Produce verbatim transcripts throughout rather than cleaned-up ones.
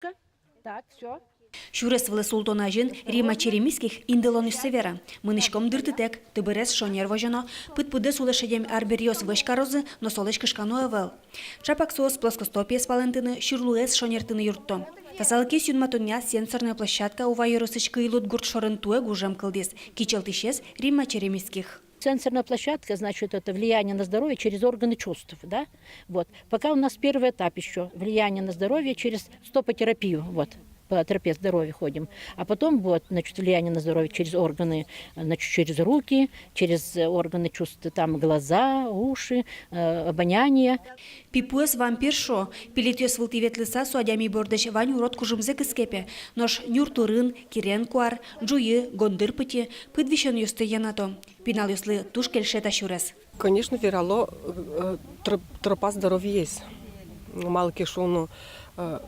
Так, всё. Сюрес вылэ султон азьын Римма Черемисских индылонъёссэ вера: мынӥськом дыртытэк, тыбырез шонер возёно, пыдпудэ сулэ шедем арбериос вӧсь карозы, но солэсь кышкано ӧвӧл. Чапак соос плоскостопиез палэнтыны, сюрлуэз шонертыны юртто. Тазалыкез юнматонъя сенсорной площадка Ува ёросысь Кыйлуд гурт шорын туэ гужем кылдӥз. Кичӧлтӥсез Римма Черемисских. Сенсорная площадка, значит, это влияние на здоровье через органы чувств, да? Вот. Пока у нас первый этап ещё, влияние на здоровье через стопотерапию, вот. По тропе здоровья ходим. А потом, вот, значит, влияние на здоровье через органы, значит, через руки, через, э, органы чувств, там, глаза, уши, э, обоняние. Пипуэз вампир шуо, пилетъёс вылтӥ ветлыса, со адями бордысь вань урод кужымзэ кыске пе. Нош нюр турын, кирен куар, ӝуйы, гондыр пытьы пыд висёнъёсты йӧнато. Пиналъёслы туж кельше та сюрес. Конечно, верало, э, тро-, тропа здоровьяез. Малы ке шуоно, э,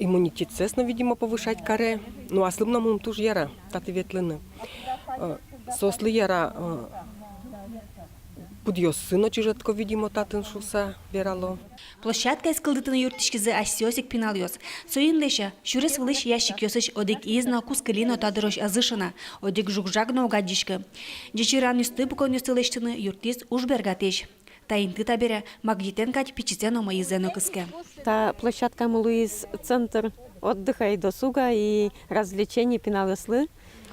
иммунитетсэс но, видимо, повышать каре. Ну, аслым но мыным туж яра татӥ ветлыны. Э, соослы яра, э, пыдъёссы но чыжетско, видимо, татын шуыса верало. Площадкаез кылдытыны юрттӥськизы асьсэос ик пиналъёс. Соин, лэся, сюрес вылысь ящикъёсысь одӥгез но кускылино та дырозь ӧз ышо на, одӥг жуг-жаг но уг адӟиськы. Ӟечыранъёсты, пуконъёсты лэсьтыны юрттӥз уж бергатӥсь. Та инты табере Магдитэн кадь пичисен омоезэ но кыске. Та площадкамы луиз центр отдыха и досуга и развлечений пиналъёслы.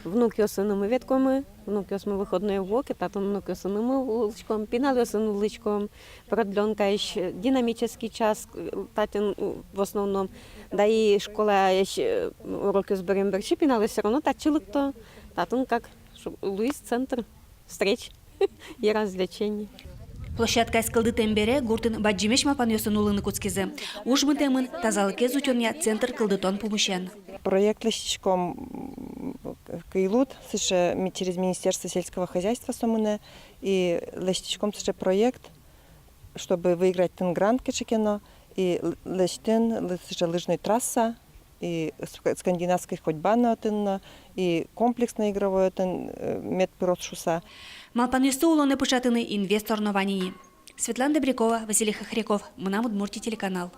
Внукъёсынымы ветлӥськомы, внукъёсмы выходной уроке, татын внукъёсынымы улӥськом, пиналъёсын улӥськом, продлёнкаысь, динамический час, э, татын, э, в основном, да и школаысь, э, урокъёс бырем бере пиналъёс всё равно татчы лыкто, татын как шу-, луиз центр встреч и развлечений. Площадкаез кылдытэм бере гуртын бадӟымесь малпанъёсын улыны кутскизы. Уж мытэмын тазалыкез утёнъя центр кылдытон пумысен. Проект лэсьтӥськом, м, Кыйлуд, сыӵе ми-, через Министерство сельского хозяйства со мынэ, и лэсьтӥськом сыӵе проект, чтобы выиграть тын грант кыӵе ке но, и л-, лэсьтыны лы-, сыӵе лыжной трасса, и ск-, скандинавской ходьба но отын но, и комплексной игровой отын, э, мед пыроз шуыса. Малпанъёсты улонэ пыӵатыны инвестор но вань ини. Светлана Добрякова, Василий Хохряков, «Мынам Удмуртие» телеканал.